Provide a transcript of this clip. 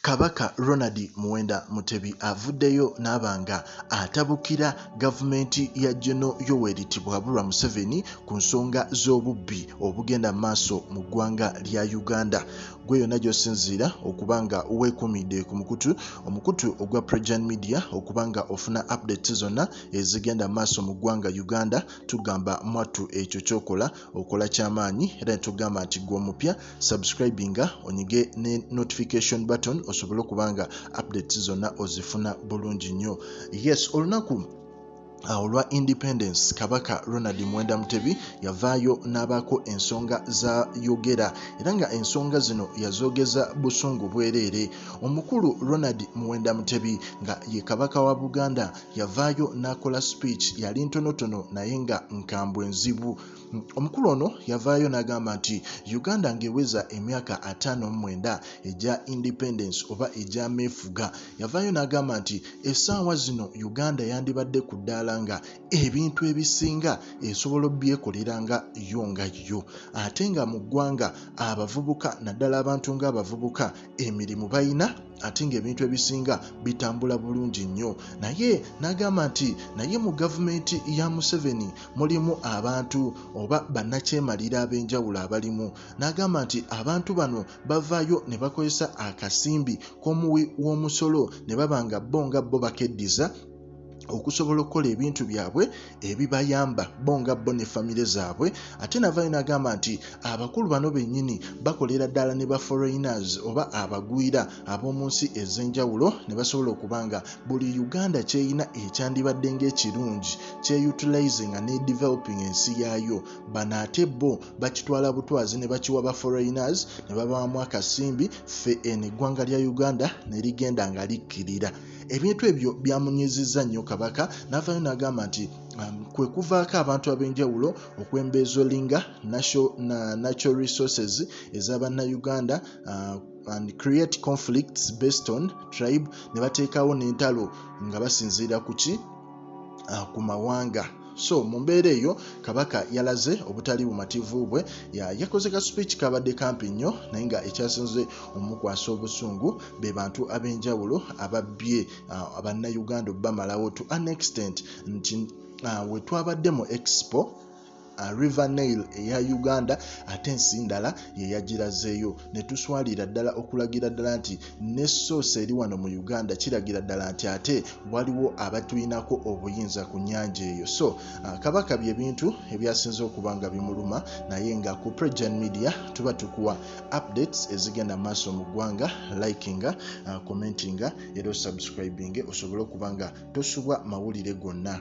Kabaka Ronald Muwenda Mutebi avuddeyo n'aba nga atabukira gavumenti ya General Yoweri Tibuhaburwa Museveni ku nsonga z'obubbi obugenda mu maaso mu ggwanga lya Uganda. Gwe yonna gy'osinziira okuba nga weekuumidde ku mukutu omukutu ogwa Prejan Media okuba nga ofuna updates zonna ezigenda mu maaso mu ggwanga Uganda, tugamba mwattu ekyo ky'okola okola kyamaanyi, era ne tugamba nti gwe omupya subscribinga, onyige ne notification button osobole okuba nga updates zonna ozifuna bulungi nnyo. Yes, olunaku olwa independence, Kabaka Ronald Muwenda Mutebi yavaayo n'abaako ensonga zayogera, era nga ensonga zino yazoogeza busungu bwereere. Omukulu Ronald Muwenda Mutebi nga ye Kabaka wa Buganda yavaayo n'akola speech, yali ntonotono naye nga nkambwe, nzibu. Omukulu ono yavaayo n'agamba nti Uganda ng'eweza emyaka 59 egya independence oba egy'ameefuga, yavaayo n'agamba nti essaawa zino Uganda yandibadde ku ddaala nga ebintu ebisinga esobola obbyekolera nga yo nga yo, ate nga mu ggwanga abavubuka, naddala abantu ng'abavubuka, emirimu bayina, ate ng'ebintu ebisinga bitambula bulungi nnyo. Naye n'agamba nti naye mu gavumenti ya Museveni mulimu abantu oba bannakyemalira ab'enjawulo abalimu. N'agamba nti abantu bano bavaayo ne bakozesa akasimbi k'omuwi w'omusolo ne baba nga bo nga bo bakeddiza okusobola okukola ebintu byabwe ebibayamba bo nga bo ne famire zaabwe. Ate navaayo n'agamba nti abakulu bano bennyini bakolera ddala ne ba foreigners oba abagwira ab'omu nsi ez'enjawulo, ne basobola okuba nga buli Uganda kyeyina ekyandibadde ng'ekirungi kyeutilizing ne developing ensi yaayo, bano ate bo bakitwala butwazi ne bakiwa ba foreigners ne babawamu akasimbi, ffe eno eggwanga lya Uganda ne ligenda nga likkirira. Ebintu ebyo byamunyizizza nnyo Kabaka, n'avaayo n'agamba nti kwe kuvaako abantu ab'enjawulo okwembezolinga natural resources ez'abannayuganda and create conflicts based on tribe, ne bateekawo n'entalo nga basinziira ku ki? Ku mawanga. So mu mbeera eyo Kabaka yalaze obutali bumativu bwe. Yakoze ka speech kabadde kampi nnyo, naye nga ekyasinze omukwasa obusungu be bantu ab'enjawulo ababbye bannayuganda obbamalawo to an extent nti we twabadde mu expo, River Nile eya Uganda, ate ensi ndala ye yagirazeeyo, ne tuswalira ddala okulagira ddala nti ne source eri wano mu Uganda kiragira ddala nti ate waliwo abatuyinako obuyinza ku nnyanja eyo. So Kabaka bye bintu ebyasinze okuba nga bimuluma, naye nga ku Prejan Media tuba tukuwa updates ezigenda maaso mu ggwanga. Likinga, commentinga era osubscribing osobole okuba nga tosubwa mawulire gonna.